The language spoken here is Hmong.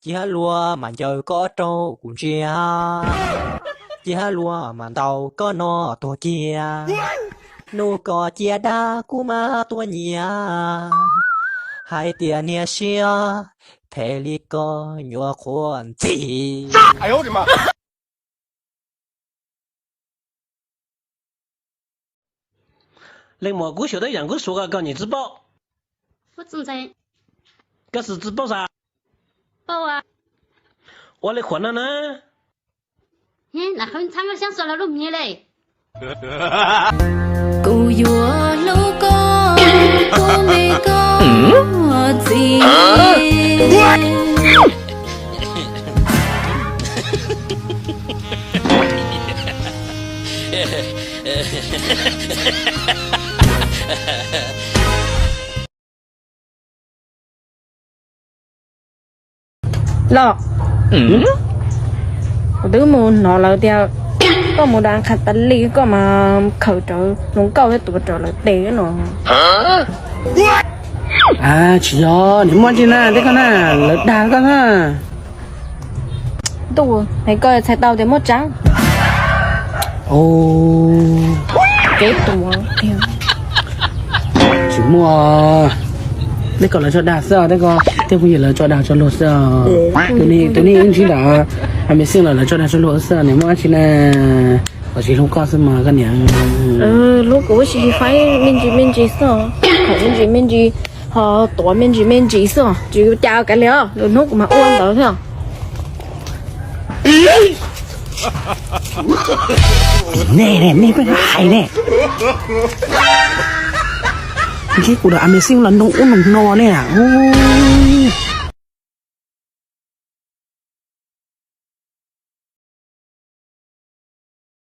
Cia luag mas ncaws koj rau kuv ntsia, cia luag mas ntaus koj no tuag kiag. Hnub koj cia dab kuv mas tuaj nyiam, hais tias niag siab phem li koj nyuam qhuav ntxim. Leej muam, kuv xyuas tej yam kub suav ko koj nyiam tsis paub? Koj xav tsis paub xav? Ua li qhuas no na. Kuv yuav hlub koj, kuv me koj txiv. Los, kuv twb mus hnov lawv tias koj mus da qha tas li koj mas khaws rawv hluas nkauj thiab tuav rawv lawv tes no. Tsis yog, nws muaj tsis na, tej koj na, lawv dag koj na. Ntuj, es koj txhais tau tias muaj tseeb? Kev tuav. Tsis muaj, tej ko lawv tso dag xwb, tej ko tej phooj ywg lawv tso dag tso luag xwb. Tus nej ib ntsis ntawd, a me xeej los lawv tso dag tso luag xwb, nws muaj dab tsi na. Los tsis hlub koj xwb mas koj niam. Hlub kuv tsis faib me ntsis me ntsis xwb, khoom me ntsis me ntsis, ho tuav me ntsis me ntsis xwb, tsis ua cas kav liam, lwm hnub kuv mam ua ntawd thiab. Nej ne, nej pheej hais ne. Ntsib kuv daim amazing los nroo ub nroo no ne.